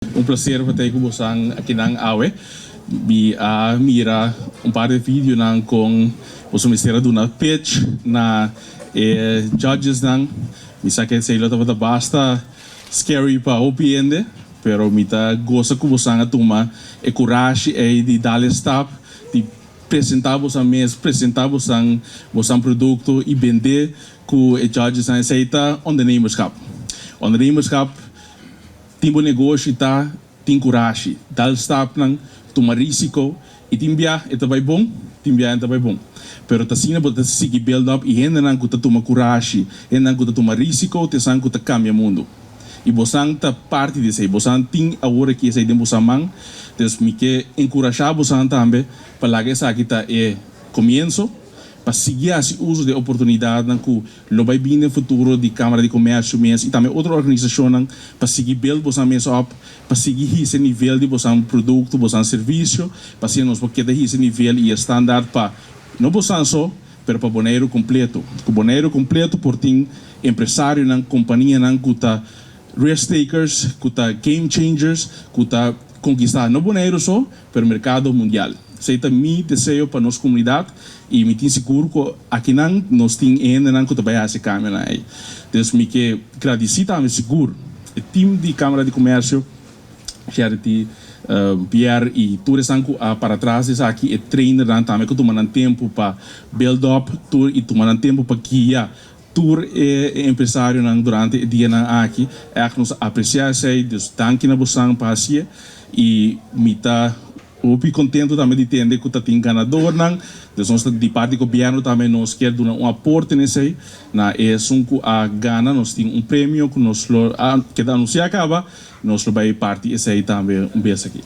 Un plaser pa ta ku boso akinan awe. Mi a mira un par di videonan kon boso mester a duna pitch na e judges nan. Mi sa ku esei lo tabata basta scary pa hopi hende, pero mi ta gosa ku boso a tuma e kurashi ei di dal e stap, di presentá boso mes, presentá boso boso produkto i bende ku e judges nan. Esei ta ondernemerschap. Ondernemerschap tin bo negoshi ta tin kurashi, dal stapnan, tuma risiko i tin bia e ta bai bon, tin bia e ta bai bon. Pero ta asina bo ta sigui build up i hendenan ku ta tuma kurashi, hendenan ku ta tuma risiko, ta esnan ku ta kambia mundu. I bosan ta parti di esei, bosan tin awor aki esei den bosan man, dus mi ke enkurashá bosan tambe pa laga esaki ta e komienso, pa sigui hasi uso di e oportunidatnan ku lo bai bini den futuro di Kámara di Komèrsio mes i tambe otro organisashonnan pa sigui build bosan mes op, pa sigui hisa e nivel di bosan produkto, bosan servisio, pa asina nos por keda hisa e nivel i e standaard pa no bosan so, pero pa Boneiru kompleto. Ku Boneiru kompleto por tin empresarionan, kompanianan ku ta risk takers, ku ta game changers, ku ta konkistá no Boneiru so, pero merkado mundial. Esei ta mi deseo pa nos komunidat i mi tin sigur ku akinan nos tin e hendenan ku ta bai hasi e kambionan ei. Dus mi ke gradisí tambe sigur e tim di Kámara di Komèrsio, Gerrit, Pierre i tur esnan ku a para tras di esaki, e trainernan tambe ku tuma nan tempu pa build up tur i tuma nan tempu pa guia tur e empresarionan durante e dianan aki. Ègt nos a apresiá esei, dus danki na bosan pa hasié i mi ta hopi kontentu tambe di tende ku ta tin ganadornan. Dus nos ta di parti gobièrnu tambe nos kier duna un aporte na esei. Na esun ku a gana nos tin un premio ku nos lo a keda anunsiá kaba, nos lo bai parti esei tambe un bes aki.